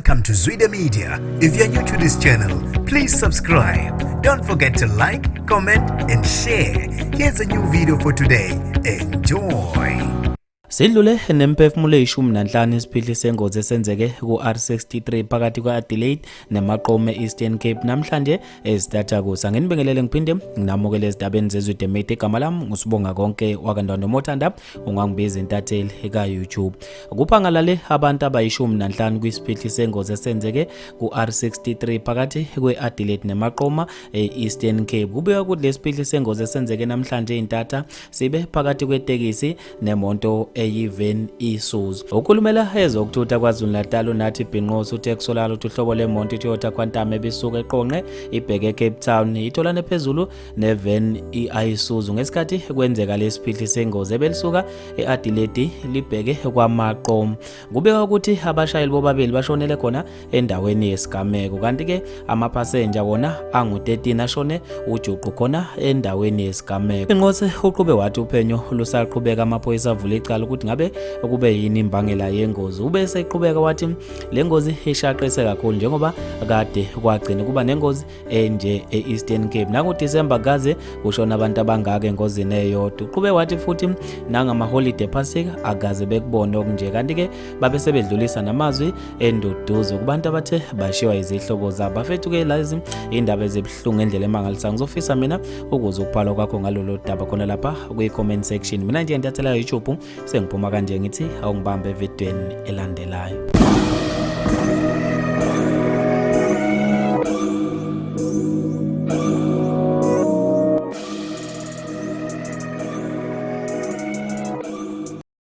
Welcome to Zwida Media. If you're new to this channel, please subscribe. Don't forget to like, comment, and share. Here's a new video for today. Enjoy. Sidlule nemphefumulo eyi-15 isiphihli sengozi esenzeke ku-R63 phakathi kwe-Adelaide neMaqome Eastern Cape namhlanje ezitathakusa. Nginibingelele ngiphinde nginamukele ezindabeni zeZwide Media. Igama lami nguSibonga Konke wakaNdwandwe Mothanda, ungangibiza intatheli ka-YouTube. Kuphangalale abantu abayi-15 kwisiphihli sengozi esenzeke ku-R63 phakathi kwe-Adelaide neMaqoma e-Eastern Cape. Kubikwa ukuthi lesiphihli sengozi esenzeke namhlanje intatha sibe phakathi kwetekisi nemoto eyi-van Isuzu. Okhulumela ezokuthutha KwaZulu-Natal uNathi Bhinqosi uthe kusolakala ukuthi uhlobo lwemoto iToyota Quantum ebisuka eQonqe ibheke eCape Town itholane phezulu nevan i-Isuzu ngesikhathi kwenzeka lesiphihli sengozi ebelisuka e-Adelaide libheke kwaMaqoma. Kubikwa ukuthi abashayeli bobabili bashonele khona endaweni yesigameko kanti-ke amaphasenja wona angu-13 ashone ujuqu khona endaweni yesigameko. Inqose uqhube wathi uphenyo lusaqhubeka, amaphoyisa avula icala ukuthi ngabe kube yini imbangela yengozi. Ube eseqhubeka wathi le ngozi ishaqise kakhulu njengoba kade kwagcina kuba nengozi enje e-Eastern Cape. NangoDisemba kaze kushona abantu abangaka engozini eyodwa. Uqhube wathi futhi nangamaholide ePhasika akaze bekubone okunje kanti-ke babe sebedlulisa namazwi enduduzo kubantu abathe bashiywa izihlobo zabo. Bafethu ke lezi indaba ezibuhlungu ngendlela emangalisayo. Ngizofisa mina ukuze ukubhalwa kwakho ngalolu daba khona lapha kwi-comment section. Mina nje ngintathela YouTube sengiphuma kanje ngithi awungibambe evidweni elandelayo.